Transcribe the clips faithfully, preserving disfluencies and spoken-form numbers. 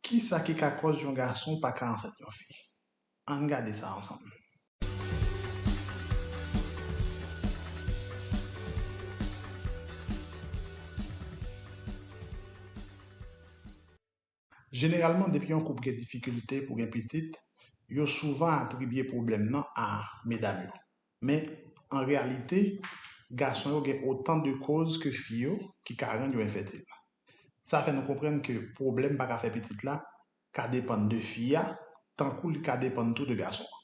Kisa ki ka kòz yon gason pa ka ansent yon fi? Ann gade sa ansanm. Jeneralman, depi yon koup gen difikilte pou gen pitit, yo souvan atribye pwoblèm nan a medam yo. Men, an reyalite, gason yo gen otan de koz ke fi yo ki ka rann yo enfètil. Sa fè nou konprann ke pwoblèm pa ka fè pitit la ka depann de fi a, tankou li ka depann tou de gason an.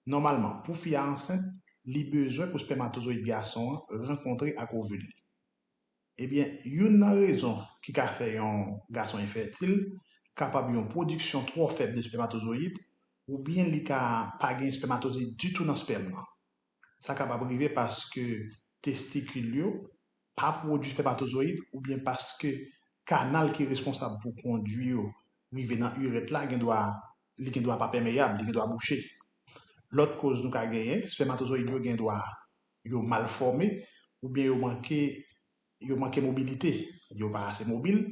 Nòmalman, pou fi a ansent, li bezwen pou spèmatozoyid gason an rankontre ak ovil li. Ebyen, youn nan rezon ki ka fè yon gason enfètil kapab yon pwodiksyon twò fèb de spèmatozoyid, oubyen li ka pa gen spèmatozoyid ditou nan spèm nan. Sa kapab rive paske testikil yo pa pwodui spèmatozoyid oubyen paske kanal ki responsab pou kondui yo rive nan irèt la gendwa, li gendwa pa pèmeyab, li gendwa bouche. Lòt koz nou ka genyen, spèmatozoyid yo gendwa yo mal fòme oubyen yo manke, yo manke mobilite, yo pa ase mobil,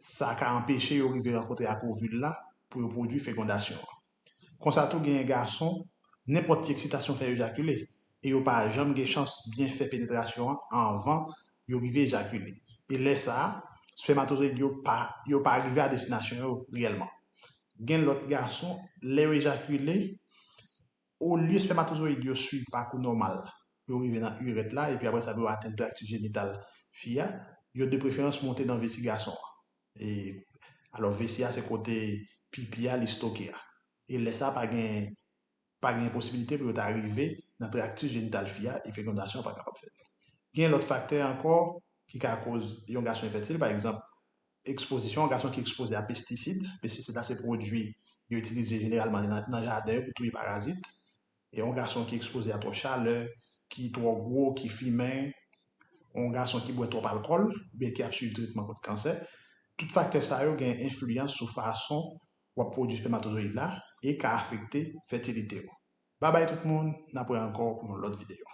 sa ka anpeche yo rive rankontre ak ovil la pou yo pwodui fekondasyon an. Konsa tou, genyen gason, nenpòt ti eksitasyon fè yo ejakile, e yo pa janm gen chans byen fè penetrasyon an anvan yo rive ejakile. E lè sa a, spèmatozoyid yo pa, yo pa rive a destinasyon yo reyèlman. Gen lòt gason, lè yo ejakile, olye spèmatozoyid yo swiv pakou nòmal, yo rive nan irèt la, epi apre sa, pou yo atenn trakti jenital fi a, yo de preferans monte nan vesi gason an. E, alò, vesi a se kote pipi a li stoke a. E lè sa, pa gen, pa gen posibilite pou yo ta rive nan trakti jenital fi a, e fekondasyon pa kapab fèt. Gen lòt faktè ankò ki ka koz yon gason enfètil, pa egzanp, ekspozisyon, yon gason ki ekspoze a pestisid. Pestisid la se pwodui yo itilize jeneralman nan, nan jaden yo pou touye parazit. E yon gason ki ekspoze a twòp chalè, ki twò gwo, ki fimen, yon gason ki bwè twòp alkòl, oubyen ki ap swiv tretman kont kansè. Tout faktè sa yo gen enfliyans sou fason w ap pwodui spèmatozoyid la e ka afekte fètilite w. Babay tout moun, n ap wè ankò pou yon lòt videyo.